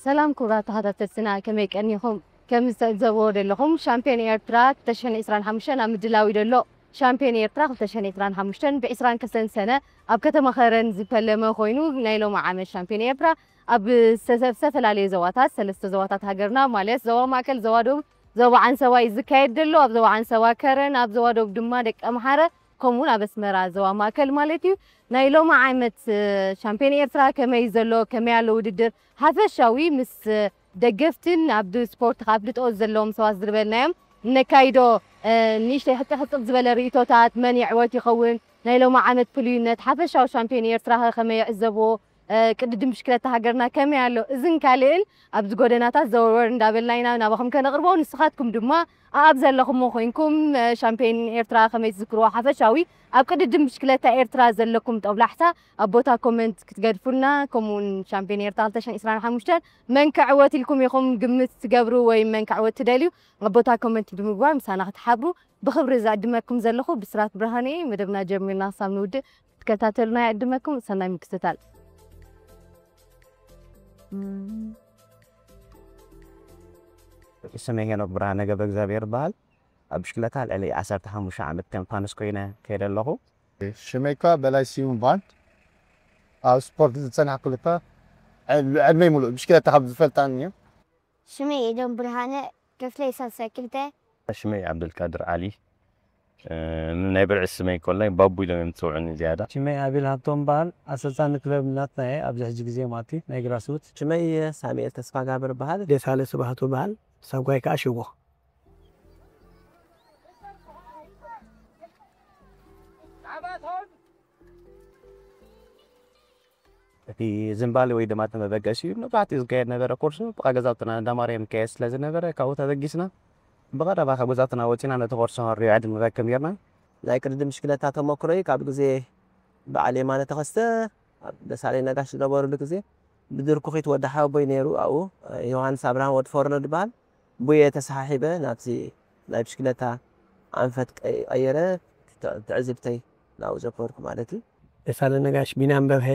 ሰላም ክቡራት ተኸታተልትና፣ ከመይ ቀኒኹም? ከም ዝተዕዘብዎ ዘለኹም፣ ሻምፒዮን ኤርትራ ክልተ ሽሕን ዕስራን ሓሙሽተን ኣብ ምድላው እዩ ዘሎ። ሻምፒዮን ኤርትራ ክልተ ሽሕን ዕስራን ሓሙሽተን ብ ዕስራን ክልተን ሰነ ኣብ ከተማ ከረን ዝፈለመ ኮይኑ፣ ናይ ሎሚ ዓመት ሻምፒዮን ኤርትራ ኣብ ዝተሰ-፣ ዝተፈላለዩ ዞባታት፣ ሰለስተ ዞባታት ሃገርና፣ ማለት ዞባ ማእከል፣ ዞባ ደቡብ፣ ዞባ ዓንሰባ እዩ ዝካየድ ዘሎ። ኣብ ዞባ ዓንሰባ ከረን፣ ኣብ ዞባ ደቡብ ድማ ደቂ ኣምሓረ፣ ከምኡውን ኣብ ኣስመራ ዞባ ማእከል ማለት እዩ። ናይ ሎሚ ዓመት፣ እ፣ ሻምፒዮን ኤርትራ ከመይ ዘሎ፣ ከመይ ኣሎ ውድድር ሓፈሻዊ ምስ፣ እ፣ ደገፍትን ኣብ ስፖርት ኣፍልጦ ዘለዎም ሰባት ዝርበልናዮም እነካይዶ፣ እ፣ ንእሽተይ ሕጥሕጥጥ ዝበለ ርእይቶታት፣ መን ይዕወት ይኸውን፣ ናይ ሎሚ ዓመት ፍሉይነት፣ ሓፈሻዊ ሻምፒዮን ኤርትራ ከ ከመይ ይዕዘብዎ፣ እ፣ ቅድድም ብሽክለታ ሃገርና ከመይ ኣሎ፣ እዝን ካልእን ኣብዚ ጎደናታት ዘወርወር እንዳበልና ኢና ናባኹም ከነቕርቦ። ንስኻትኩም ድማ ኣብ ዘለኹሞ ኮይንኩም፣ እ፣ ሻምፒዮን ኤርትራ ከመይ ትዝክርዎ፣ ሓፈሻዊ ኣብ ቅድድም ብሽክለታ ኤርትራ ዘለኩም ጦብላሕታ ኣብ ቦታ ኮመንት ክትገድፉልና፣ ከምኡውን ሻምፒዮን ኤርትራ ክልተ ሽሕን ዕስራን ሓሙሽተን መን ክዕወት ኢልኩም ኢኹም ግምት ትገብሩ ወይ መን ክዕወት ትደልዩ፣ ኣብ ቦታ ኮመንት ብምግባር ምሳና ክትሓብሩ ብኽብሪ ዝዕድመኩም ዘለኹ ብስራት ብርሃነ እየ። መደብና ጀሚርና ክሳብ ንውድእ ክትከታተሉና ይዕድመኩም። ሰናይ ምክትታል። ስመይ ሄኖክ ብርሃነ ገብረ እግዚኣብሔር ይበሃል። ኣብ ብሽክለታ ልዕሊ ዓሰርተ ሓሙሽተ ዓመት ከም ፋንስ ኮይነ ከይደ ኣለኹ። ሽመይ እኳ በላይ ስዩም ይበሃል። ኣብ ስፖርት ዝጸናሕኩሉ እኳ ዕድ-፣ ዕድመይ ሙሉእ ብሽክለታ ካብ ዝፈልጣኒ እዩ። ሽመይ ኤዶም ብርሃነ፣ ክፍለይ ሳልሳይ ክልተ። ሽመይ ዓብደልቃድር ዓሊ፣ እ፣ ናይ ብርዒ ስመይ ኮላይ ባቡ ኢሎም እዮም ዝጽውዑኒ ዝያዳ። ሽመይ ኣቤል ሃብቶም በሃል፣ ኣሰልጣኒ ክለብ ናትና እየ ኣብዚ ሕጂ ግዜ ማለት እዩ፣ ናይ ግራስሩት። ሽመይ ሳሙኤል ተስፋጋብር በሃል። ደሳለ ስብሃቱ በሃል፣ ሳጓይ ከኣ ሽቦ። እቲ ዝንባሌ ወይ ድማ እቲ መበገሲኡ መብዛሕትኡ ዝካየድ ነበረ ኮርሱ ብቓ ገዛውትና እንዳ ማርያም ይካየድ ስለ ዝነበረ ካብኡ ተበጊስና ብቐረባ ካብ ገዛውትና ወፂና ነቲ ኮርሱ ክንሪኦ ዕድል ንረክብ ነርና። ናይ ቅድድም ብሽክለታ ተመክሮይ ካብ ግዜ በዓል የማነ ተኸስተ ኣብ ደሳለኝ ነጋሽ ዝነበሩሉ ግዜ ብድርኩኺት ወዲ ሓወቦይ ነይሩ ኣብኡ ዮሃንስ ኣብርሃም ወዲ ፎርኖ ዝበሃል ቡየ ተሰሓሒበ ናብዚ ናይ ብሽክለታ ኣንፈት ቀይ-፣ ቀየረ ትዕ-፣ ትዕዝብተይ ናብኡ ዘበርኩ ማለት እዩ። ደሳለ ነጋሽ፣ ቢንያም በርሀ፣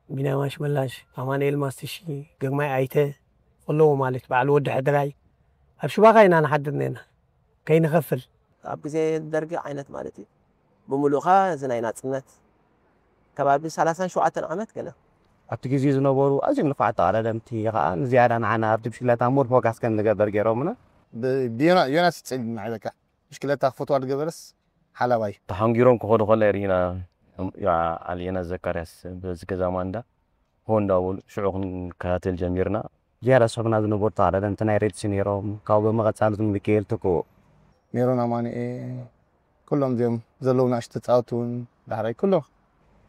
ቢንያም ኣሽመላሽ፣ ኣማኑኤል ማስትሺ፣ ግርማይ ኣይተ ከለዉ ማለት እዩ። በዓል ወዲ ሕድራይ ኣብ ሽባኻ ኢና ንሓድር ነርና ከይንኸፍል። ኣብ ግዜ ደርጊ ዓይነት ማለት እዩ። ብምሉእኻ እዚ ናይ ናጽነት ከባቢ ሰላሳን ሸውዓተን ዓመት ገለ። ኣብቲ ግዜ ዝነበሩ ኣዝዮም ንፉዓት ተቐዳደምቲ ኸኣ ንዝያዳ ንዓና ኣብቲ ብሽክለታ ሙር ፎካስ ከም ንገበር ገይሮምና። ብ-፣ ብዮና-፣ ዮናስ ይጽል ንዓይ በቃ። ብሽክለታ ክፈትዋ ዝገበረስ ሓላባይ። ተሓንጊሮም ክኸዱ ከለይ ርኢና፣ ያ፣ ኣልየና ዘካርያስ በዚ ገዛ ማንዳ ሆ እንዳበሉ ሽዑ ክንከታተል ጀሚርና። ዝያዳ ዝስሕቡና ዝነበሩ ተቐዳደምቲ ናይ ሬድሲ ነይሮም። ካብኡ ብምቕጻል እዞም ሚካኤል ትኩእ። ሜሮን ኣማኑኤል፣ ኩሎም እዚኦም ዘለዉ ንኣሽቱ ተጻወትቲ እውን ዳሕራይ ኩሎም።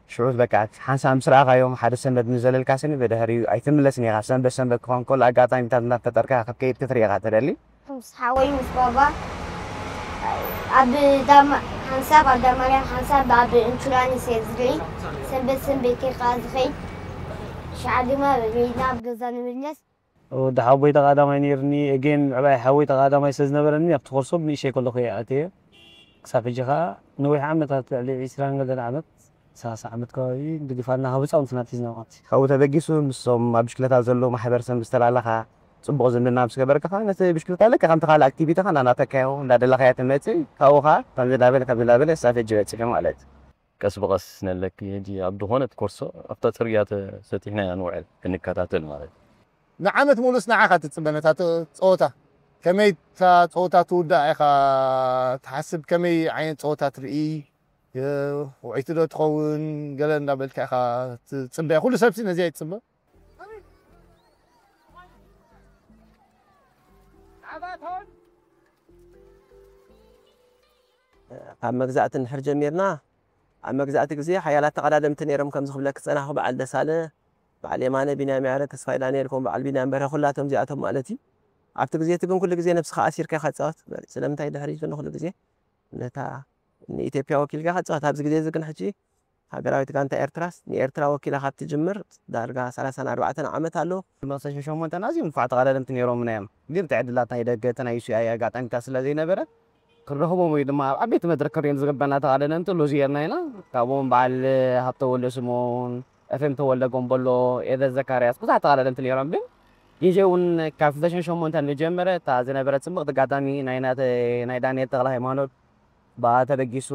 ሽዑ በቃ ሓንሳብ ምስ ረኣኻዮም ሓደ ሰንበት ምስ ዘለልካ ስኒ ብድሕሪኡ ኣይትምለስን ኢኻ። ሰንበት ሰንበት ክኸውን ከሎ ኣጋጣሚታት እናፈጠርካ ክትከይድ ክትርኢ ኢኻ ትደሊ። ምስ ሓወይ ምስ ባባ ኣብ ዳማ-፣ ሓንሳብ ኣብ ዳማርያም ሓንሳብ ኣብ እንቹላኒስ እየ ዝርኢ። ሰንበት ሰንበት እየ ከኣ ዝኸይድ። ሽዓ ድማ ቤትና ኣብ ገዛ ንምለስ። ወዲ ሓወቦይ ተቐዳማይ ነይርኒ፣ እጌን ምዕባይ ሓወይ ተቐዳማይ ስለ ዝነበረኒ ኣብቲ ኮርሶ ብንእሸይ ከለኹ እየ ኣትየ። ክሳብ ሕጂ ከኣ ነዊሕ ዓመታት ልዕሊ ዒስራን ገለን ዓመት፣ ሰላሳ ዓመት ከባቢ ድግፋልና ካብ ህጻውንትና ኣትሒዝና ማለት እዩ። ካብኡ ተበጊሱ ምስቶም ኣብ ብሽክለታ ዘለዉ ማሕበረሰብ ምስ ተላለኻ፣ ጽቡቕ ዝምድና ምስ ገበርካ ከኣ ነቲ ብሽክለታ ልክዕ ከምቲ ካልእ ኣክቲቪቲኻ እናናተካዮ እንዳደለኻያ ትመጽእ፣ ካብኡ ከኣ ከምዚ እንዳበለ ከምዚ እንዳበለ ክሳብ ሕጂ በጺሑ ማለት እዩ። ቀስ ብቐስ ነለኪ ሕጂ ኣብ ዝኾነት ኮርሶ ኣብታ ጽርግያ ተሰጢሕና ኢና ንውዕል ክንከታተል ማለት እዩ። ንዓመት ሙሉእስ ንዓኻ ትጽበ ነታ ተ-፣ ጸወታ። ከመይ እታ ጸወታ ትውዳእ ኢኻ ትሓስብ፣ ከመይ ዓይነት ጸወታ ትርኢ፣ የ-፣ ውዕይቲ ዶ ትኸውን፣ ገለ እንዳበልካ ኢኻ ትጽበያ። ኩሉ ሰብሲ ነዚኣ ይጽበ። ካብ መግዛእቲ እንድሕር ጀሚርና፣ ኣብ መግዛእቲ ግዜ ሓያላት ተቐዳደምቲ ነይሮም፣ ከምዚ ክብለኪ ዝጸናሕኩ በዓል ደሳለ፣ በዓል የማነ፣ ቢንያም ያረ፣ ተስፋይ ዳንኤል፣ ከምኡ በዓል ቢንያም በርሀ፣ ኩላቶም እዚኣቶም ማለት እዩ። ኣብቲ ግዜ እቲ ግን ኩሉ ግዜ ነብስኻ ኣሲርካ ኢኻ ትጻወት። ስለምንታይ ድሕሪት ግን ኩሉ ግዜ ነታ ንኢትዮጵያ ወኪልካ ኢኻ ትጻወት። ኣብዚ ግዜ እዚ ግን ሕጂ ሃገራዊት ጋንታ ኤርትራስ ንኤርትራ ወኪላ ካብ ትጅምር ዳርጋ ሰላሳን ኣርባዕተን ዓመት ኣሎ። መቕሰ ሸሞንተን ኣዝዮም ንፉዓት ተቐዳደምቲ ነይሮምና እዮም። ግን እቲ ዕድላት ናይ ደገ፣ እቲ ናይ ዩ ሲ ኣይ ኣጋጣሚታት ስለ ዘይነበረ፣ ክረኽቦም ወይ ድማ ኣብ ዓበይቲ መድረክ ክንሪኦም ዝግበና ተቐዳደምቲ ሉዝ ጌርና ኢና። ካብኦም በዓል ሃብተ ወልደስምኦን፣ ኤፍሬም ተወልደ ጎምቦሎ፣ ኤደን ዘካርያስ፣ ብዙሓት ተቐዳደምቲ ነይሮም። ግን ግዜ እውን ካብ ክልተ ሽሕን ሸሞንተን ዝጀመረ እታ ዝነበረ ጽብቕቲ ኣጋጣሚ ናይ ናተ ናይ ዳንኤል ተኽለ ሃይማኖት ብኣ ተበጊሱ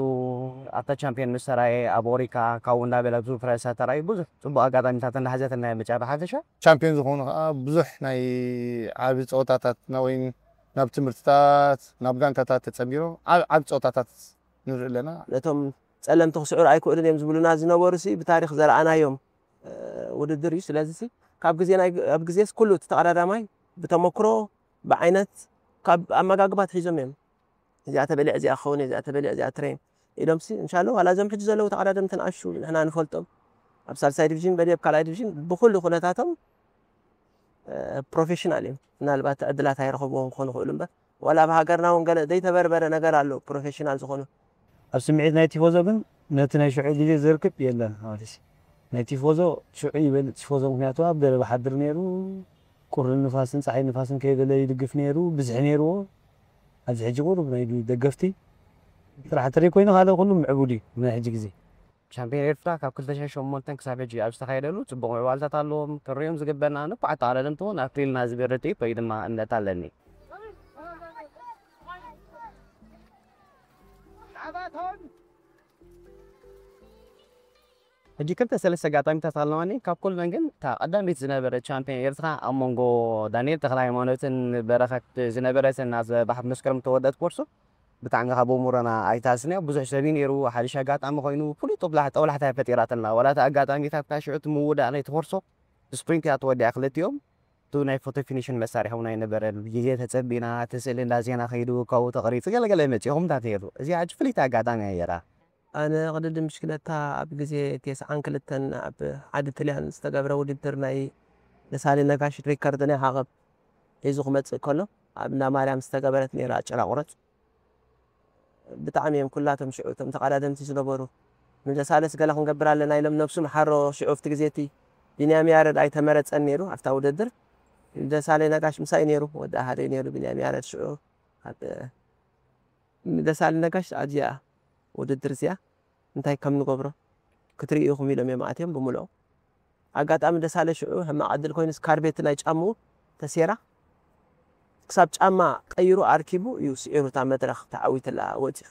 ኣብታ ቻምፒዮን ምስ ሰራየ ኣብ ኦሪካ ካብኡ እንዳበለ ብዙ ፍረሳ ተራእዩ ብዙሕ ጽቡቕ ኣጋጣሚታት እንዳሓዘት ናይ ምጫ ብሓፈሻ ቻምፒዮን ዝኾኑ ከዓ ብዙሕ ናይ ዓቢ ፀወታታት ና- ወይ ናብ ትምህርትታት ናብ ጋንታታት ተፀንቢሮም ዓብ- ዓቢ ፀወታታት ንርኢ ኣለና። ነቶም ጸለምቲ ክስዕሩ ኣይክእሉን እዮም ዝብሉና ዝነበሩ ሲ ብታሪኽ ዘረኣናዮም ውድድር እዩ። ስለዚ ሲ ካብ ግዜ ናይ ኣብ ግዜስ ኩሉ እቲ ተቐዳዳማይ ብተመክሮ ብዓይነት ካብ ኣመጋግባ ትሒዞም እዮም። እዚኣ ተበሊዕ እዚኣ ክኸውን እዚኣ ተበሊዕ እዚኣ ትረይን ኢሎም ሲ እንሻሎ ዋላ እዞም ሕጂ ዘለዉ ተቐዳደምቲ ንኣሹ ንሕና ንፈልጦም ኣብ ሳልሳይ ዲቪዥን በሊ ኣብ ካልኣይ ዲቪዥን ብኩሉ ኩነታቶም ፕሮፌሽናል እዮም። ምናልባት ዕድላት ኣይረኸብዎም ክኾኑ ይኽእሉ እምበር ዋላ ኣብ ሃገርና እውን ገለ ዘይተበርበረ ነገር ኣሎ ፕሮፌሽናል ዝኾኑ ኣብ ስምዒት ናይ ቲፎዞ ግን ነቲ ናይ ሽዑ ግዜ ዘርክብ የለን ማለት እዩ። ናይ ቲፎዞ ሽዑ ይበልፅ ቲፎዞ ምክንያቱ ኣብ ገለ ብሓድር ነይሩ ቁርን ንፋስን ፀሓይ ንፋስን ከይበለ ይድግፍ ነይሩ ብዝሒ ነይርዎ። ኣብዚ ሕጂ ቁሩብ ናይ ደገፍቲ ጥራሕ ተደይ ኮይኑ ካልእ ኩሉ ምዕቡል እዩ ናይ ሕጂ ግዜ። ሻምፒዮን ኤርትራ ካብ ክልተ ሽሕን ሸሞንተን ክሳብ ሕጂ ኣብ ዝተኻየደሉ ጽቡቕ ምዕባለታት ኣለዎም። ክንሪኦም ዝግበና ንፉዓት ተቐዳደምቲ እውን ኣፍሪልና ዝብል ርትዒ ወይ ድማ እምነት ኣለኒ። ሕጂ ክልተ ሰለስተ ኣጋጣሚታት ኣለዋኒ። ካብ ኩለን ግን እታ ቀዳመይቲ ዝነበረት ቻምፒዮን ኤርትራ ኣብ መንጎ ዳንኤል ተኽለሃይማኖትን በረኸት ዝነበረትን ኣብ ባሕሪ መስከረም ተወደት ኮርሶ ብጣዕሚ ካብ ኣእምሮና ኣይትሃስን እያ። ብዙሕ ሰብ እዩ ነይሩ። ሓድሽ ኣጋጣሚ ኮይኑ ፍሉይ ጦብላሕ ጠውላሕታ እያ ፈጢራትና። ዋላ እታ ኣጋጣሚታት እታ ሽዑ እቲ ምውዳእ ናይቲ ኮርሶ ብስፕሪንት እያ ተወዲኣ ክልቲኦም። እቱ ናይ ፎቶ ፊኒሽን መሳርሒ እውን ኣይነበረን። ግዜ ተጸቢና እቲ ስእሊ እንዳዜና ከይዱ ካብኡ ተቐሪጹ ገለገለ መጺኹም እንታይ ነይሩ። እዚኣ ሕጂ ፍልይቲ ኣጋጣሚ እያ ነይራ። ኣነ ቅድድም ብሽክለታ ኣብ ግዜ ቴስዓን ክልተን ኣብ ዓዲ ጥልያን ዝተገብረ ውድድር ናይ ደሳሌ ነጋሽ ሪከርድ ናይ ዓቐብ ሒዙ ክመጽእ ከሎ ኣብ እንዳ ማርያም ዝተገበረት ነይራ ጭራ ቁረጽ። ብጣዕሚ እዮም ኩላቶም ሽዑ እቶም ተቐዳደምቲ ዝነበሩ ንደሳለስ ገለ ክንገብር ኣለና ኢሎም ነብሱ ምሓሮ ሽዑ ኣብቲ ግዜ እቲ ቢንያም ያረድ ኣይተመረጸን ነይሩ ኣብታ ውድድር ደሳለ ነጋሽ ምሳይ ነይሩ ወዲ ኣሃደይ ነይሩ ቢንያም ያረድ ሽዑ ኣብ ደሳለ ነጋሽ ኣብዚኣ ውድድር እዚኣ እንታይ ከም ንገብሮ ክትርእዩ ኢኹም ኢሎም እዮም ኣትዮም ብምልኦም ኣጋጣሚ ደሳለ ሽዑ ሕማቕ ዕድል ኮይኑ ስካርቤት ናይ ጫምኡ ተሴራ ክሳብ ጫማ ቀይሩ ኣርኪቡ እዩ ስዒሩ እታ መድረኽ ተዓዊትላ ወፂኡ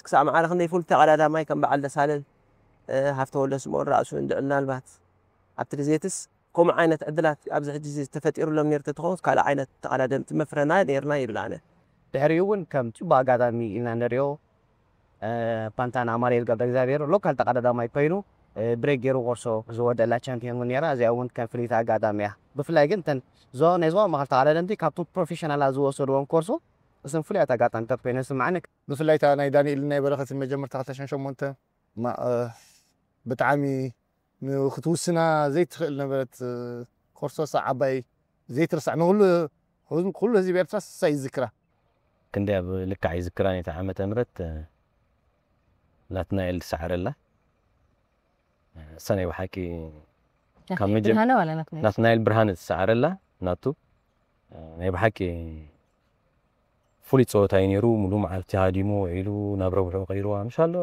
ክሳብ ማዕረ ክንደይ ፍሉጥ ተቐዳዳማይ ከም በዓል ደሳለን ሃፍተወልደ ስምኦን ራእሱ እንድዕ ምናልባት ኣብቲ ግዜትስ ከምኡ ዓይነት ዕድላት ኣብዚ ሕጂ ተፈጢሩሎም ነይሩ ተትኸውን ካልእ ዓይነት ተቐዳደምቲ መፍረና ነይርና ይብል ኣነ ድሕሪኡ እውን ከም ፅቡቅ ኣጋጣሚ ኢና ንሪኦ ፓንታን ኣማኑኤል ገብረእግዚኣብሔር ሎካል ተቐዳዳማይ ኮይኑ ብሬክ ገይሩ ኮርሶ ዝወደላ ቻምፒዮን እውን ነይራ እዚኣ እውን ከም ፍልይቲ ኣጋጣሚ እያ ብፍላይ ግን እተን ዞ ናይ ዞባ ማእኸል ተቐዳደምቲ ካብቶም ፕሮፌሽናላት ዝወሰድዎም ኮርሶ እሰን ፍሉያት ኣጋጣሚታት ኮይነ ዝስማዓኒ ብፍላይ እታ ናይ ዳንኤልን ናይ በረኸትን መጀመርታ ክልተ ሽሕን ሸሞንተ ብጣዕሚ ንክትውስና ዘይትኽእል ነበረት ኮርሶ እሳ ዓባይ ዘይትርሳዕ ንኹሉ ኩሉ ህዝቢ ኤርትራ እሳ ይዝክራ ክንደይ ኣብ ልክዕ ይዝክራ ነታ ዓመተ ምህረት ናትናኤል ትሰዓረላ እሳ ናይ ብሓቂ ካብ መጀመ ናትናኤል ብርሃነ ትሰዓረላ ናቱ ናይ ብሓቂ ፍሉይ ፀወታ እዩ ነይሩ። ሙሉእ መዓልቲ ሃዲሙ ውዒሉ ናብ ረብሑ ቀይርዋ ምሻሎ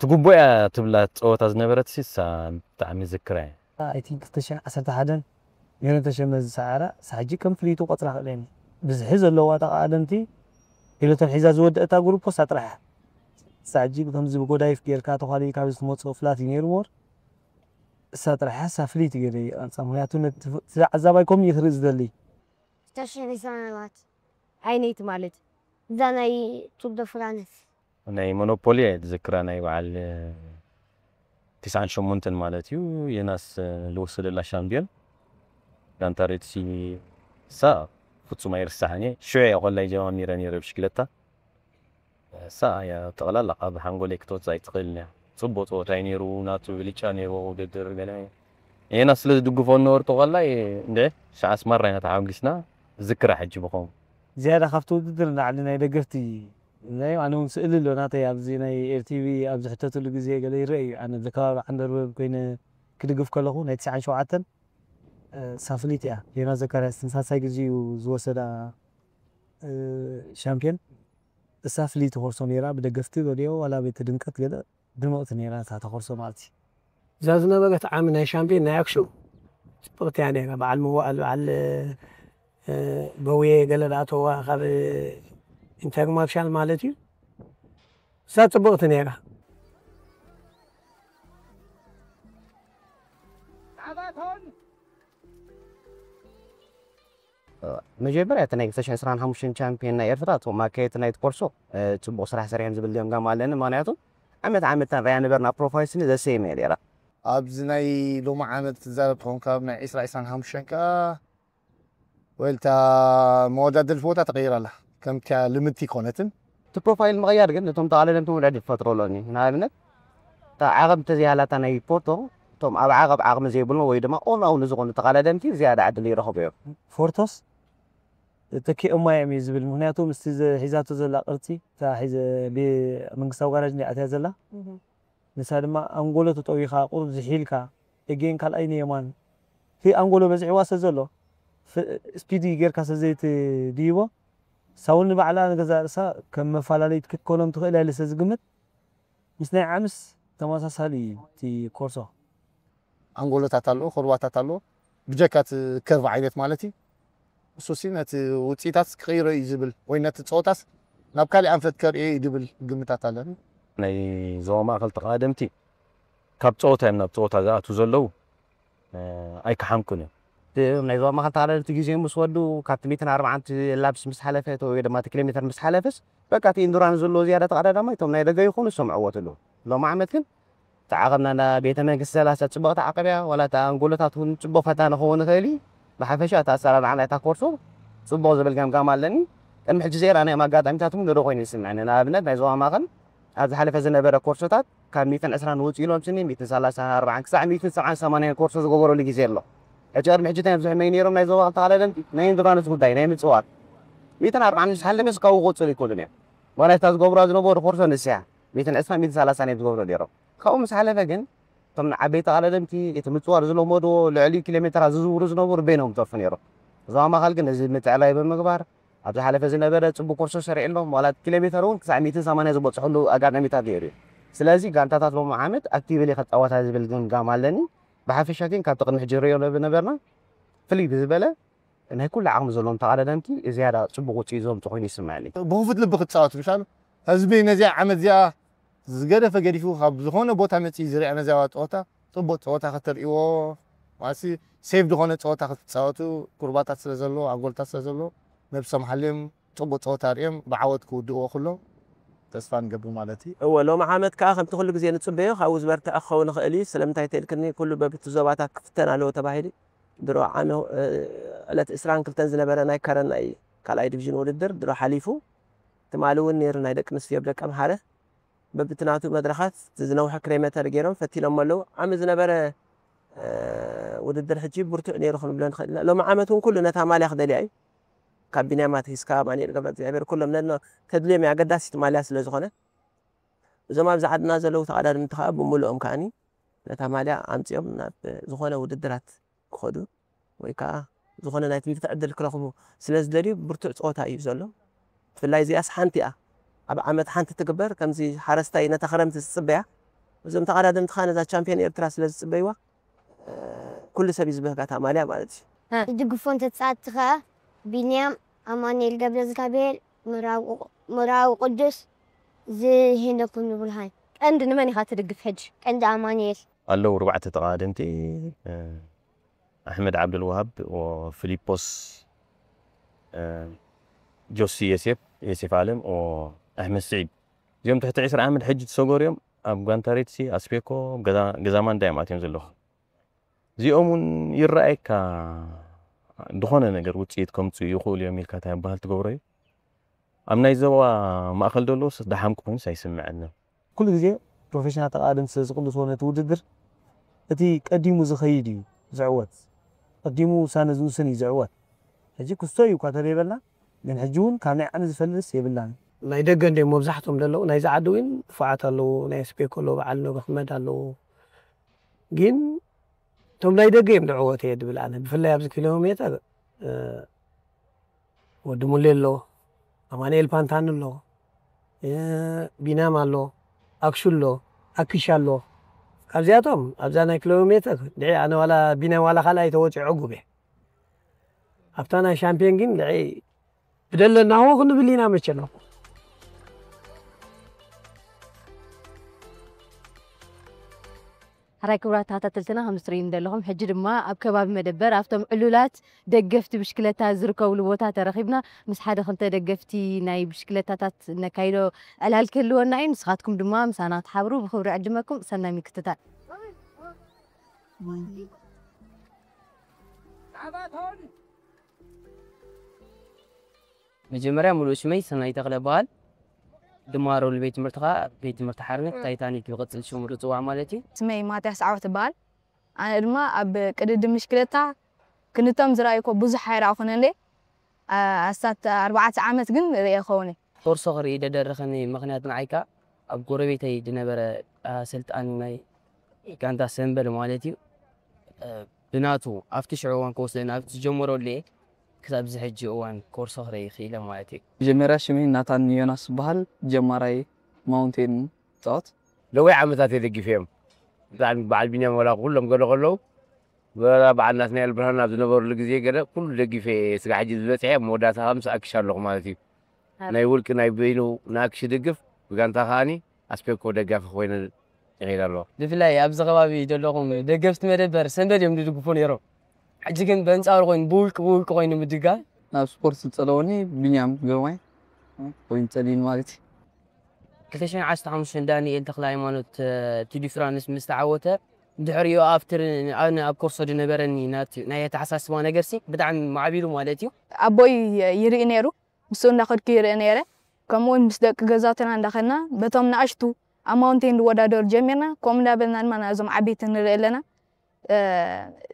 ትግቦ እያ ትብላ ፀወታ ዝነበረት ሲ እሳ ብጣዕሚ ዝክራ እየ። I think ክልተ ሽሕን ዓሰርተ ሓደን ሜሮን ተሸመ ዝሰዓራ እሳ ሕጂ ከም ፍልይቲ ቆፅራ ክእለኒ ብዝሒ ዘለዋ ተቃደምቲ ሂሎተን ሒዛ ዝወደአታ ግሩፕ እሳ ጥራሕ እያ። እሳ ሕጂ ከምዚ ብጎዳይፍ ጌርካ ተኳሊልካ ብዝትመፅኦ ፍላት እዩ ነይሩ ሞር እሳ ጥራሕ እያ እሳ ፍልይቲ ገለ ይቐርፃ ምክንያቱ ነቲ ዓዛባይ ከምኡ እዩ ክርኢ ዝደሊ። ተሽዒ ሰማማት ዓይነይቲ ማለት እዛ ናይ ቱር ደ ፍራንስ ናይ ሞኖፖሊ እየ ዝዝክራ ናይ በዓል ትስዓን ሸሞንተን ማለት እዩ የናስ ልወሰደላ ሻምፒዮን ጋንታ ሬድሲ እሳ ፍጹም ኣይርሳሕን እየ ሽዑ እየ ቆላይ ጀማሚረ ነይረ ብሽክለታ እሳ እያ ጠቕላላ ካብ ሓንጎለይ ክትወፅእ ኣይትኽእልን እያ። ፅቡቕ ፀወታ እዩ ነይሩ፣ ናቱ ብልጫ ነይርዎ ውድድር ገለ። ኤና ስለ ዝድግፎ ነበርቶ ከላይ እንድዒ ሸዓስ ማራ ኢና ተሓጒስና ዝክራ ሕጂ ብኸምኡ። ዝያዳ ካብቲ ውድድር ንላዕሊ ናይ ደገፍቲ ናይ ኣነ እውን ስእሊ ኣሎ ናተይ ኣብዚ ናይ ኤርቲቪ ኣብ ዝሕተትሉ ግዜ ገለ ይረአ እዩ ኣነ ኣብዚ ከባቢ ዓንደርበብ ኮይነ ክድግፍ ከለኹ ናይ ትስዓን ሸውዓተን ሳፍሊት እያ ሌና ዘካርያስ ተመሳሳይ ግዜ እዩ ዝወሰዳ ሻምፒዮን እሳ ፍልይቲ ኮርሶ ነይራ ብደገፍቲ በልዮ ዋላ ቤት ድምቀት ገለ ድምቕቲ ነይራ እታ ተኾርሶ ማለት እዩ። እዛ ዝነበረት ዓሚ ናይ ሻምፒዮን ናይ ኣክሱም ጽብቕቲ እያ ነይራ። በዓል ምዋኣል፣ በዓል፣ እ፣ በውየ ገለ ዝኣተዋ ካብ ኢንተርማርሻል ማለት እዩ። እሳ ጽብቕቲ ነይራ። መጀመርያ እቲ ናይ ክልተ ሽሕን ዕስራን ሓሙሽተን ቻምፒዮን ናይ ኤርትራ፣ እቶም ኣካየድቲ ናይቲ ኮርሶ፣ እ፣ ጽቡቕ ስራሕ ሰሪሖም ዝብል ገምጋም ኣለኒ። ምኽንያቱ ዓመት ዓመት ንሪኣ ነበርና፣ ፕሮፋይል ስኒ ዘሰየመ እያ ነይራ። ኣብዚ ናይ ሎሚ ዓመት ትዛረብ ትኸውን፣ ካብ ናይ ዕስራ ዕስራን ሓሙሽተን ከኣ ወልታ መወዳደርቲ ቦታ ተቐይራ ኣላ። ከምቲያ ልምድቲ ኣይኮነትን። እቲ ፕሮፋይል ምቕያር ግን ነቶም ተቓለደምቲ እውን ዕድል ክፈጥረሎም እዩ። ንኣብነት፣ እታ ዓቐብ እንተዘይሃላታ ናይ ፖርቶ፣ እቶም ኣብ ዓቐብ ዓቕሚ ዘይብሎም ወይ ድማ ኦን ኣውን ዝኾኑ ተቓለደምቲ ዝያዳ ዕድል ይረኽቡ እዮም። ፎርቶስ ተኪኦማ እዮም እዩ ዝብል። ምኽንያቱ ምስቲ ዘ-፣ ሒዛቶ ዘላ ቅርጺ፣ እታ ሒዘ-፣ ብ-፣ መንግስታዊ ጋራጅ እንዲያ ኣትያ ዘላ። ንሳ ድማ ኣንጎሎ ተጠዊኻ፣ ቁሩብ ዝሒልካ፣ ኤጌን ካልኣይ ንየማን። እቲ ኣንጎሎ በዚሕዋ ስለ ዘሎ፣ ፍ-፣ ስፒድ ጌርካ ስለ ዘይትድይቦ፣ ሳውን ንባዕላ ንገዛእ ርእሳ ከም መፈላለዪ ክትከሎም ትኽእል እያ ኢለ ስለ ዝግምት፣ ምስ ናይ ዓምስ ተመሳሳሊ እዩ እቲ ኮርሶ። ኣንጎሎታት ኣለዎ፣ ኮርባታት ኣለዎ፣ ብጀካ እቲ ከርቭ ዓይነት ማለት እዩ። እሱሲ ነቲ ውጽኢታት ክቕይሮ እዩ ዝብል፣ ወይ ነቲ ጸወታስ ናብ ካሊእ ኣንፈት ከርእዮ እዩ ዝብል ግምታት ኣለኒ። ናይ ዞባ ማእከል ተቓደምቲ ካብ ጸወታ እዮም ናብ ጸወታ ዝኣትዉ ዘለዉ፣ እ፣ ኣይከሓምኩን እዮም። እቲ ናይ ዞባ ማእከል ተቓደምቲ ግዜ ምስ ወዱ፣ ካብቲ ሚእትን ኣርባዓን ላፕስ ምስ ሓለፈ፣ ወይ ድማ እቲ ኪሎ ሜተር ምስ ሓለፈስ፣ በቃ እቲ ኢንዱራንስ ዘለዎ ዝያዳ ተቐዳዳማይ እቶም ናይ ደገ ይኹኑ ዝሰምዕዎ ዘለዉ። ሎሚ ዓመት ግን እቲ ዓቐብና ናብ ቤተ መንግስቲ ሰላሳ ጽቡቕ ተዓቐብ እያ፣ ዋላ እቲ ኣንጎሎታት እውን ጽቡቕ ፈታኒ ክኸውን ይኽእል እዩ። ብሓፈሻ እቲ ኣሰራርዓ ናይታ ኮርሶ ጽቡቕ ዝብል ገምጋም ኣለኒ። ቅድሚ ሕጂ ዘይረኣናዮም ኣጋጣሚታት እውን ንርኢ ኮይኑ ይስምዐኒ። ንኣብነት ናይ ዞባ ማእከል ኣብ ዝሓለፈ ዝነበረ ኮርሶታት ካብ ሚእትን ዕስራን ውጽእ ኢሎም ስኒ ሚእትን ሰላሳን ኣርባዓን ክሳዕ ሚእትን ሰብዓን ሰማንያን ኮርሶ ዝገበረሉ ግዜ ኣሎ። ሕጂ ቅድሚ ሕጂ እንታይ እዮም ዝሕመዩ ነይሮም ናይ ዞባ ተቓዳደምቲ? ናይ ኢንዱራንስ ጉዳይ፣ ናይ ምጽዋር። ሚእትን ኣርባዓን ምስ ሓለፈስ ካብኡ ክቕጽሉ ኣይክእሉን እዮም። ዋላ እታ ዝገብሩዋ ዝነበሩ ኮርሶ ንስያ ሚእትን ዕስራን ሚእትን ሰላሳን እዮም ዝገብሩ ነይሮም። ካብኡ ምስ ሓለፈ ግን እቶም ዓበይቲ ተቓዳደምቲ እቲ ምጽዋር ዝለመድዎ ልዕሊ ኪሎ ሜትራት ዝዝውሩ ዝነበሩ በይኖም ይተርፉ ነይሮም። እዞም ኣማኻል ግን እዚ ምትዕራይ ብምግባር ኣብ ዝሓለፈ ዝነበረ ጽቡቕ ኮርሶ ሰሪዕሎም፣ ዋላ ኪሎ ሜተር እውን ክሳዕ ሚእትን ሰማንያን ዝበጽሕሉ ኣጋጣሚታት ነይሩ እዩ። ስለዚ ጋንታታት ሎሚ ዓመት ኣክቲቭሊ ክጻወታ ዝብል ግምጋም ኣለኒ። ብሓፈሻ ግን ካብቲ ቅድሚ ሕጂ ንሪኦ ዝነበርና ፍልይ ብዝበለ ናይ ኩሉ ዓቕሚ ዘለዎም ተቓዳደምቲ ዝያዳ ጽቡቕ ውጽኢት ዘምጽኡ ኮይኑ ይስምዐኒ። ብኽፉት ልቢ ክትጻወቱ ምሻሉ ህዝቢ ነዚኣ ዓመት እዚኣ ዝገደፈ ገዲፉ ካብ ዝኾነ ቦታ መጺኡ ዝሪኣ ነዚኣ ጸወታ ጽቡቕ ጸወታ ከተርእይዎ፣ ማለትሲ ሴፍ ዝኾነ ጸወታ ክትጻወቱ፣ ኩርባታት ስለ ዘሎ፣ ኣንጎልታት ስለ ዘሎ፣ ነብሶም ሓልዮም ጽቡቕ ጸወታ ኣርእዮም ብዓወት ክውድእዎ ኩሎም ተስፋ ንገብር ማለት እዩ። እወ፣ ሎሚ ዓመት ከኣ ከምቲ ኩሉ ግዜ ንጽበዮ ካብኡ ዝበርትዐ ክኸውን ይኽእል እዩ። ስለምንታይ ተልክኒ ኩሉ በብቲ ዞባታት ክፍተን ኣለዎ ተባሂሉ ድሮ ዓሚ፣ እ፣ ዕለት ዕስራን ክልተን ዝነበረ ናይ ከረን ናይ ካልኣይ ዲቪዥን ውድድር ድሮ ሓሊፉ፣ ትማሊ እውን ነይሩ ናይ ደቂ ኣንስትዮ ብደቂ ኣምሓረ። በብቲ ናቱ መድረኻት ዝነውሐ ክሬመተር ገይሮም ፈቲኖም ኣለዉ። ዓሚ ዝነበረ፣ እ፣ ውድድር ሕጂ ብርቱዕ ነይሩ ክንብሎ ንኽእል ኢና። ሎሚ ዓመት እውን ኩሉ ነታ ማልያ ክደልያ እዩ። ካብ ቢንያም ኣትሒዝካ ኣማኑኤል ገብረእግዚኣብሔር ኩሎም ነድኖ ተድልዮም እያ፣ ኣገዳሲት ማልያ ስለ ዝኾነ። እዞም ኣብዚ ዓድና ዘለዉ ተቐዳደምቲ ከኣ ብምሉኦም ከኣኒ ነታ ማልያ ኣምጺኦም ናብ ዝኾነ ውድድራት ክኸዱ ወይ ከኣ ዝኾነ ናይ ትምህርቲ ዕድል ክረኽቡ ስለ ዝደልዩ ብርቱዕ ጸወታ እዩ ዘሎ። ብፍላይ እዚኣስ ሓንቲ እያ። ኣብ ዓመት ሓንቲ ትግበር፣ ከምዚ ሓረስታይ ነታ ክረምቲ ዝጽበያ። እዞም ተቐዳደምቲ ከኣ ነዛ ቻምፒዮን ኤርትራ ስለ ዝጽበይዋ፣ እ፣ ኩሉ ሰብ እዩ ዝበህጋ እታ ማልያ ማለት እዩ። ዝድግፎ እንተተጻወትቲ ከኣ ቢንያም፣ ኣማኑኤል ገብረዝጋብኤል፣ ምራዊ፣ ምራዊ ቅዱስ፣ ዝሄኖክ ብርሃን። ቀንዲ ንመን ኢኻ ትድግፍ ሕጂ? ቀንዲ ኣማኑኤል። ኣለዉ ኣርባዕተ ተቐዳደምቲ፣ እ፣ ኣሕመድ ዓብደልዋሃብ፣ ፊሊጶስ፣ እ፣ ጆሲ የሴፍ፣ የሴፍ ኣለም፣ ኣሕመድ ስዒድ። እዚኦም ትሕቲ ዕስራ ዓመት ሕጂ ዝሰገሩ እዮም። ኣብ ጋንታ ሬድሲ፣ ኣስፔኮ፣ ገዛ-፣ ገዛ ማንዳ እዮም ኣትዮም ዘለዉ። እዚኦም እውን ይረኣየካ ዝኾነ ነገር ውፅኢት ከምፅኡ ይኽእሉ እዮም ኢልካ እንታይ ይበሃል ትገብሮ እዩ። ኣብ ናይ ዞባ ማእኸል ዘለውስ ደሓምኩ ኮይኑስ ኣይስምዐንን። ኩሉ ግዜ ፕሮፌሽናል ተቓደምቲ ስለ ዝቕልስዎ ነቲ ውድድር፣ እቲ ቀዲሙ ዝኸይድ እዩ ዝዕወት። ቀዲሙ ውሳነ ዝውስን እዩ ዝዕወት። ሕጂ ክስቶ እዩ እኳ ተዘይበልና፣ ግን ሕጂ እውን ካብ ናይ ዓሚ ዝፈልስ የብላን። ናይ ደገ እንድዮም መብዛሕቶም ዘለዉ፣ ናይዚ ዓዲ እውን ንፉዓት ኣለዉ፣ ናይ ስፔኮ ኣለዉ፣ በዓል ኑር ኣሕመድ ኣለዉ። ግን እቶም ናይ ደገ እዮም ዝዕወቱ እየ ዝብል ኣነ። ብፍላይ ኣብዚ ኪሎ ሜተር፣ እ፣ ወዲ ሙሌ ኣሎ፣ ኣማኑኤል ፓንታኒ ኣሎ፣ እ፣ ቢናም ኣሎ፣ ኣክሹ ኣሎ፣ ኣኪሽ ኣሎ፣ ኣብዚኣቶም ኣብዛ ናይ ኪሎ ሜትር ድዒ ኣነ ዋላ ቢናይ ዋላ ካልኣይ ተወፂኦ ዕጉብ እየ። ኣብታ ናይ ሻምፒዮን ግን ድዒ ብደለናዎ ክንብል ኢና መቸ ኣለኹ። ሕራይ ክቡራት ተኸታተልትና ከም እትርእዩ ዘለኹም ሕጂ ድማ ኣብ ከባቢ መደበር ኣብቶም ዕሉላት ደገፍቲ ብሽክለታ ዝርከብሉ ቦታ ተረኺብና። ምስ ሓደ ክልተ ደገፍቲ ናይ ብሽክለታታት ነካይዶ ዕላል ክህልወና እዩ። ንስኻትኩም ድማ ምሳና ክትሓብሩ ብኽብሪ ዕድመኩም። ሰናይ ምክትታል። መጀመርያ ሙሉእ ሽመይ ሰናይ ተኽለ በሃል። ድማረሉ ቤት ትምህርቲ ከዓ ቤት ትምህርቲ ሓርነት ታይታኒክ ብቕፅል ሽሙ ዝፅዋዕ ማለት እዩ። ስመይ ማትያስ ዓወት እበሃል። ኣነ ድማ ኣብ ቅድድም ብሽክለታ ክንቶም ዝረኣይኮ ብዙሕ ኣይረኣኹን እንዴ ኣስታት ኣርባዕተ ዓመት ግን ርእየ ኸውን። ኮርሶ ክርኢ ደደረኸኒ ምኽንያት ንዓይ ከዓ ኣብ ጎረቤተይ ዝነበረ ኣሰልጣኒ ናይ ጋንታ ሰንበል ማለት እዩ ብናቱ ኣብቲ ሽዑ እዋን ክወስደኒ ኣብ ዝጀመረሉ እየ ክሳብ እዚ ሕጂ እዋን ኮርሶ ክርኢ ክኢለ ማለት እዩ። መጀመርያ ሽመይ ናታን ዮናስ ዝበሃል ጀማራይ ማውንቴን ፃወት ነዊሕ ዓመታት እየ ደጊፈዮም። ብጣዕሚ በዓል ቢንያም ዋላ ኩሎም ገለ ከለዉ ወላ በዓል ናትናኤል ብርሃኑ ኣብ ዝነበሩሉ ግዜ ገለ ኩሉ ደጊፈ እየ ስጋዕ ሕጂ ዝበፅሐ ኣብ መወዳእታ ከዓ ምስ ኣክሽ ኣለኹ ማለት እዩ። ናይ ውልቂ ናይ በይኑ ንኣክሽ ይድግፍ ብጋንታ ከዓኒ ኣስፔኮ ደጋፊ ኮይነ ይኸይድ ኣለኹ። ብፍላይ ኣብዚ ከባቢ ዘለኹም ደገፍቲ መደበር ሰንበድ እዮም ዝድግፉ ነይሮም። ሕጂ ግን በንፃሩ ኮይኑ ብውልቂ ብውልቂ ኮይኑ ምድጋፍ ናብ ስፖርት ዝፀለወኒ ቢንያም ግርማይ ኮይኑ ፀሊኒ ማለት እዩ። ክልተ ሽሕን ዓሰርተ ሓሙሽተን ዳንኤል ተኽለሃይማኖት ቱር ዲ ፍራንስ ምስ ተዓወተ ድሕሪኡ ኣብቲ ኣነ ኣብ ኮርሶ ዝነበረኒ ናይ ኣተሓሳስባ ነገርሲ ብጣዕሚ ማዕቢሉ ማለት እዩ። ኣቦይ ይርኢ ነይሩ፣ ምስኡ እንዳኸድኩ ይርኢ ነይረ። ከምኡ እውን ምስ ደቂ ገዛውትና እንዳኸድና በቶም ንኣሽቱ ኣብ ማውንቴን ዝወዳደሩ ጀሚርና፣ ከምኡ እንዳበልና ድማ ናዞም ዓበይቲ ንርኢ ኣለና።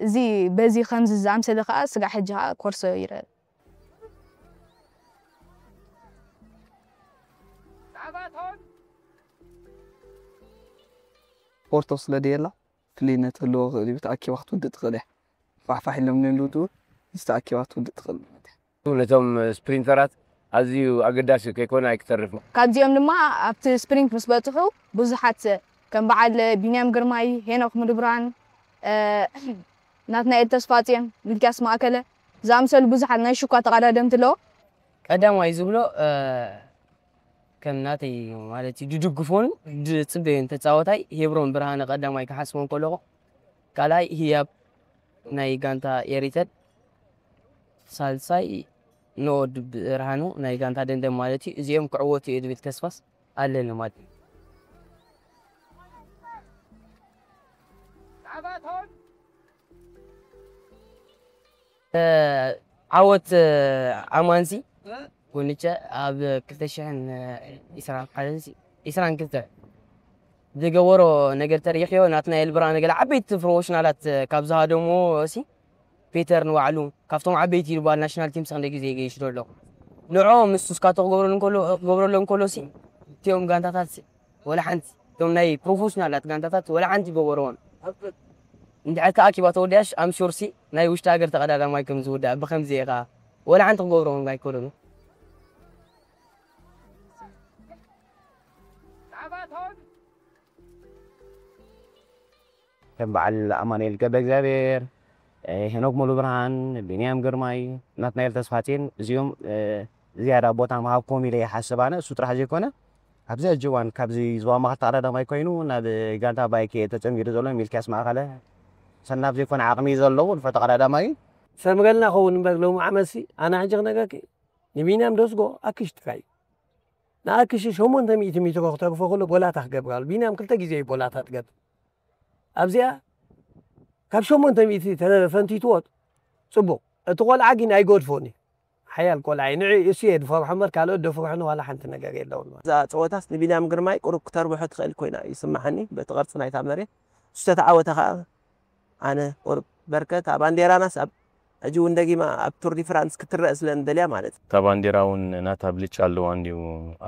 እዚ በዚ ከምዚ ዝኣምሰለ ከዓ ስጋዕ ሕጂ ከዓ ኮርሶ ይረአ። ፖርቶ ስለ ድየላ ፍልይነት ህልዎ ክእል እዩ ተኣኪባ ክትውድእ ትኽእል እያ ፋሕፋሕ ኢሎም ንልውድኡ ምስ ተኣኪባ ክትውድእ ትኽእል ማለት እያ ነቶም ስፕሪንተራት ኣዝዩ ኣገዳሲ ከይኮነ ኣይክተርፍን። ካብዚኦም ድማ ኣብቲ ስፕሪንት ምስ በጽሑ ብዙሓት ከም በዓል ቢንያም ግርማይ፣ ሄኖክ ሙሉብርሃን፣ ናትናኤል ተስፋጽዮን፣ ሚልክያስ ማእከለ ዝኣምሰሉ ብዙሓት ናይ ሽኳ ተቐዳደምቲ ኣለዉ። ቀዳማይ ዝብሎ ከም ናተይ ማለት እዩ ድድግፎን ድጽበዮን ተጻወታይ ሄብሮን ብርሃነ ቀዳማይ ክሓስቦ እንከለኹ ካልኣይ ህያብ ናይ ጋንታ ኤሪተድ፣ ሳልሳይ ንኦድ ብርሃኑ ናይ ጋንታ ደንደን ማለት እዩ። እዚኦም ክዕወቱ እዩ ዝብል ተስፋስ ኣለኒ ማለት እዩ። ዓወት ኣማንሲ ጎንቸ ኣብ ክልተ ሽሕን ዒስራን ሓደን ዒስራን ክልተ ዝገበሮ ነገር ተሪእኽዮ ናትናኤል ብርሃነ ገለ ዓበይቲ ፕሮፌሽናላት ካብ ዝሃደምዎ ሲ ፔተር ንባዕሉ ካብቶም ዓበይቲ ይባል ናሽናል ቲምስ ክንደይ ግዜ ገይሽዶ ኣለኹ ንዕኦም ንሱ እስካቶ ክገብረሉ እንከሎ ክገብረሎም እንከሎ ሲ እቲኦም ጋንታታት ሲ ወላ ሓንቲ እቶም ናይ ፕሮፌሽናላት ጋንታታት ወላ ሓንቲ ይገበረዎም እንድሕር ከኣ ኪባ ተወዲኣሽ ኣምሹር ሲ ናይ ውሽጢ ሃገር ተቐዳዳማይ ከም ዝውዳእ ብከምዚ ኢኻ ወላ ሓንቲ ክገብረዎም ኣይከሉን ከም በዓል ኣማኑኤል ገብረ እግዚኣብሔር፣ ሄኖክ ሙሉብርሃን፣ ቢንያም ግርማይ፣ ናትናኤል ተስፋጼን እዚኦም ዝያዳ ቦታ ምሃብኩም ኢለ ይሓስብ ኣነ። እሱ ጥራሕ ዘይኮነ ኣብዚ ሕጂ እዋን ካብዚ ዞባ ማእኸል ተቐዳዳማይ ኮይኑ ናብ ጋንታ ባይክ ተጸንቢሩ ዘሎ ሚልክያስ ማእኸለ ሰናፍ ዘይኮነ ዓቕሚ እዩ ዘለዎ ንፉዕ ተቐዳዳማይ እዩ። ሰምረልና ኸውን እምበር ሎሚ ዓመትሲ ኣነ ሕጂ ክነገርኪ ንቢንያም ደስጎ ኣክሽ ጥራይ እዩ። ንኣክሽ ሸሞንተ ሚእቲ ሜትሮ ክተርፎ ከሎ ቦላታ ክገብራሉ ቢንያም ክልተ ግዜ እዩ ቦላታ ትገብር ኣብዚኣ ካብ ሸሞንተ ሚእቲ ተፈንቲትዎ ጽቡቕ እቲ ቆልዓ ግን ኣይገድፎን እዩ ሓያል ቆልዓ እዩ ንዕ እሱ እየ ድፈርሖ እምበር ካልኦት ደፍርሑኒ ዋላ ሓንቲ ነገር የለውን እዛ ፀወታስ ንቢንያም ግርማይ ቁሩብ ክተርብሖ ትኽእል ኮይና ይስምዓኒ በቲ ቅርፂ ናይታ መሬት እሱ ተተዓወተ ከዓ ኣነ ቁሩብ በርከ እታ ባንዴራናስ ኣብ ሕጂ እውን ደጊማ ኣብ ቱር ዲ ፍራንስ ክትረአ ስለ ንደልያ ማለት እዩ። እታ ባንዴራ እውን ናታ ብልጫ ኣለዋ እንድዩ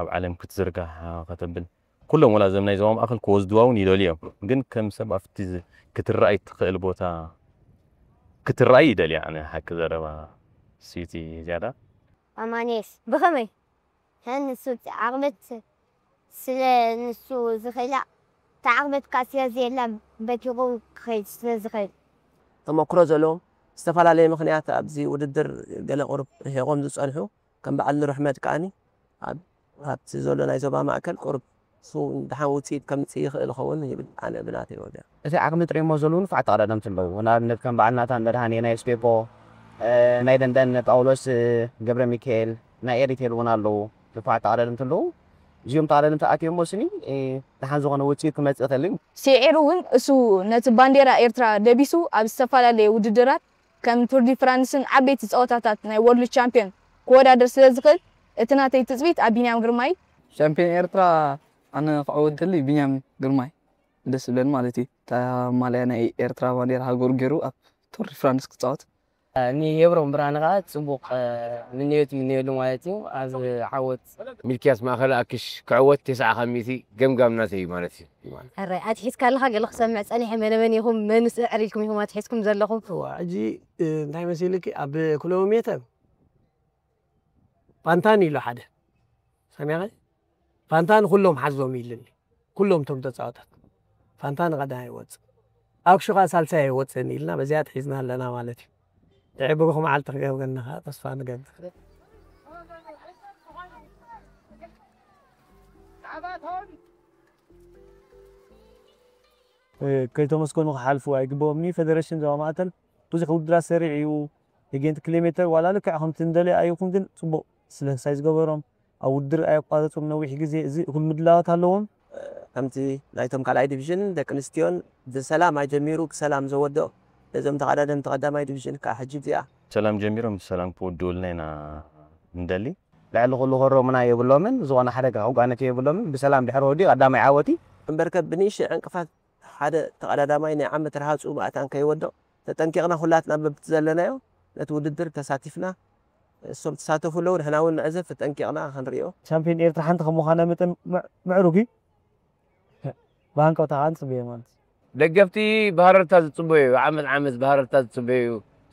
ኣብ ዓለም ክትዝርጋሕ ከተብል ኩሎም ወላ እዞም ናይ ዞባ ማእኸል ክወስድዋ እውን ይደልዩ እዮም ግን ከም ሰብ ኣብቲ ክትረኣይ እትኽእል ቦታ ክትረኣይ ይደልያ ኣነ ሓቂ ዘረባ ስዩቲ ዝያዳ። ኣማንኤስ ብኸመይ? ንሱ ዓቕበት ስለ ንሱ ዝኽእላ ተዓቕመትካ ስለ ዘየለ በቲኹ ክኸይድ ስለ ዝኽእል። ተመክሮ ዘለዎም ዝተፈላለየ ምኽንያት ኣብዚ ውድድር ገለ ቁሩብ ርሒቖም ዝጸንሑ ከም በዓል ኑርሕመድ ከኣኒ ኣብ ኣብቲ ዘሎ ናይ ዞባ ማእከል ቁሩብ እሱ ደሓን ውፅኢት ከምፅእ ይኽእል ይኸውን ይብል ኣነ ብናተይ ወገን። እቲ ዓቕሚ ጥሪሞ ዘለዉ ንፉዓት ተቐዳደምቲ ኣለዉ። ንኣብነት ከም በዓል ናታን መድሃኔ ናይ ስቴፖ፣ ናይ ለንደን ጳውሎስ ገብረ ሚካኤል ናይ ኤሪቴል እውን ኣለዉ። ንፉዓት ተቐዳደምቲ ኣለዉ። እዚኦም ተቐዳደምቲ ኣትዮም ወስኒ ደሓን ዝኾነ ውፅኢት ክመፅእ ይኽእል እዩ። ሲዒር እውን እሱ ነቲ ባንዴራ ኤርትራ ደቢሱ ኣብ ዝተፈላለየ ውድድራት ከም ቱር ዲ ፍራንስን ዓበይቲ ፀወታታት ናይ ወርልድ ቻምፒዮን ክወዳደር ስለ ዝኽእል እቲ ናተይ ትፅቢት ኣብ ቢንያም ግርማይ። ቻምፒዮን ኤርትራ ኣነ ክዕወት ደሊ ቢንያም ግርማይ ደስ ዝብለኒ ማለት እዩ። እታ ማልያ ናይ ኤርትራ ባንዴራ ሃገሩ ገይሩ ኣብ ቱር ዲ ፍራንስ ክፃወት። ንሄብሮም ብርሃነ ከዓ ፅቡቕ ምንዮት ይምነየሉ ማለት እዩ። ኣብ ዓወት ሚልክያስ ማእኸል ኣክሽ ክዕወት ተስዓ ካብ ሚእቲ ገምጋም ናተይ እዩ ማለት እዩ። ሕራይ ኣትሒዝካ ኣለኻ ገለ ክሰምዕ ፀኒሐ መነመን ኢኹም መንስ ዕር ኢልኩም ኢኹም ኣትሒዝኩም ዘለኹም? እዋ ሕጂ እንታይ መሲልኪ ኣብ ኪሎ ሜተር ፋንታን ኢሉ ሓደ ሰሚዕኸ ፋንታን ኩሎም ሓዞም ኢልኒ ኩሎም እቶም ተፃወታት ፋንታን ቀዳማይ ይወፅእ ኣክሹ ከዓ ሳልሳይ ኣይወፅእን ኢልና በዚኣ ኣትሒዝና ኣለና ማለት እዩ። ድሕሪ ብሩኽ መዓልቲ ክገብረና ከዓ ተስፋ ንገብር። ከይተመስገኑ ክሓልፉ ኣይግበኦም እዩ። ፌደሬሽን ዞባ ማእከል ብዙሕ ውድድራት ሰሪዑ እዩ። የጌንት ኪሎ ሜተር ዋላ ልክዕ ከምቲ እንደለየ ኣይኹን ግን ፅቡቕ ስለ ሳይ ዝገበሮም ኣብ ውድድር ኣየቋረፁም ነዊሕ ግዜ እዚ እኹል ምድላዋት ኣለዎም። ከምቲ ናይቶም ካልኣይ ዲቪዥን ደቂ ኣንስትዮን ብሰላም ኣጀሚሩ ብሰላም ዘወደኦ ነዞም ተቐዳደምቲ ቀዳማይ ዲቪዥን ከዓ ሕጂ እዚኣ ሰላም ጀሚሮም ብሰላም ክውድኡልና ኢና ንደሊ። ልዕሊ ኩሉ ኮሮምና የብሎምን ዝኾነ ሓደጋ ከጓነፊ የብሎምን ብሰላም ድሕሪ ወዲኡ ቀዳማይ ዓወት እዩ። እምበር ከ ብንእሽተይ ዕንቅፋት ሓደ ተቐዳዳማይ ናይ ዓመት ረሃፅኡ ምኣታን ከይወድቕ ተጠንቂቕና ኩላትና በብቲ ዘለናዮ ነቲ ውድድር ተሳቲፍና እሶም ትሳተፉ ኣለዉ ንሕና እውን ንዕዘብ ተጠንቂቕና ክንሪኦ። ቻምፒዮን ኤርትራ ሓንቲ ከም ምዃና መጠን ምዕሩግ እዩ። ብሃንቀውታ ከዓ ንፅበዮ ማለት እዩ። ደገፍቲ ብሃረርታ ዝፅበዩ ዓመት ዓመት ብሃረርታ ዝፅበዩ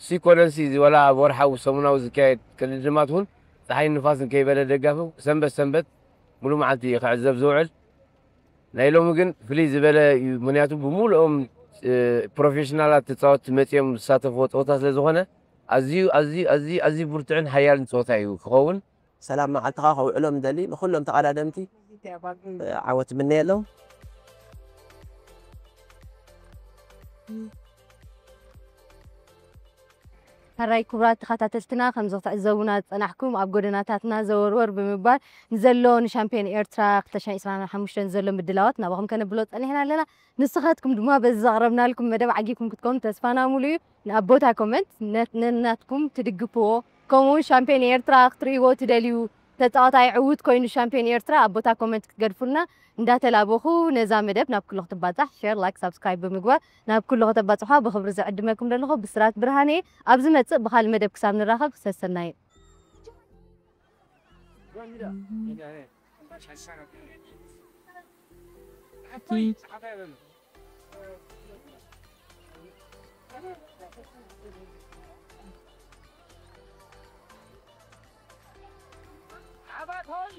ሲኮነንሲ እዚ ወላ ኣብ ወርሓዊ ሰሙናዊ ዝካየድ ቅድድማት እውን ፀሓይን ንፋስን ከይበለ ደጋፊ ሰንበት ሰንበት ሙሉ መዓልቲ ክዕዘብ ዝውዕል ናይ ሎሚ ግን ፍልይ ዝበለ እዩ ምክንያቱ ብምሉኦም ፕሮፌሽናላት ተፃወትቲ መፂኦም ዝሳተፍዎ ፀወታ ስለዝኾነ ኣዝዩ ኣዝዩ ኣዝዩ ኣዝዩ ብርቱዕን ሓያልን ፀወታ እዩ ክኸውን። ሰላም መዓልትኻ ከውዕሎ ምደሊ ንኹሎም ተቐዳደምቲ ዓወት ምነየሎም። ሕራይ ክቡራት ተኸታተልትና ከምዚ ክትዕዘቡና ዝጸናሕኩም ኣብ ጎደናታትና ዘወርወር ብምባል ንዘሎ ንሻምፒዮን ኤርትራ ክልተ ሽሕን ዕስራን ሓሙሽተን ዘሎ ምድላዋት ናባኹም ከነብሎ ጸኒሕና ኣለና። ንስኻትኩም ድማ በዚ ዘቕረብናልኩም መደብ ዓጊብኩም ክትኮኑ ተስፋና ሙሉ እዩ። ኣብ ቦታ ኮመንት ነናትኩም ትድግፍዎ ከምኡውን ሻምፒዮን ኤርትራ ክትርእይዎ ትደልዩ ተጻዋታይ ዕዉት ኮይኑ ሻምፒዮን ኤርትራ ኣብ ቦታ ኮመንት ክትገድፉልና እንዳተላበኹ ነዛ መደብ ናብ ኩሉ ክትባጻሕ ሸር ላይክ ሳብስክራይብ ብምግባር ናብ ኩሉ ከተባጽሖ ብኽብሪ ዝዕድመኩም ዘለኹ ብስራት ብርሃነ ኣብ ዝመጽእ ብኻልእ መደብ ክሳብ ንራኸብ ሰሰናዩ። ሓባቶይ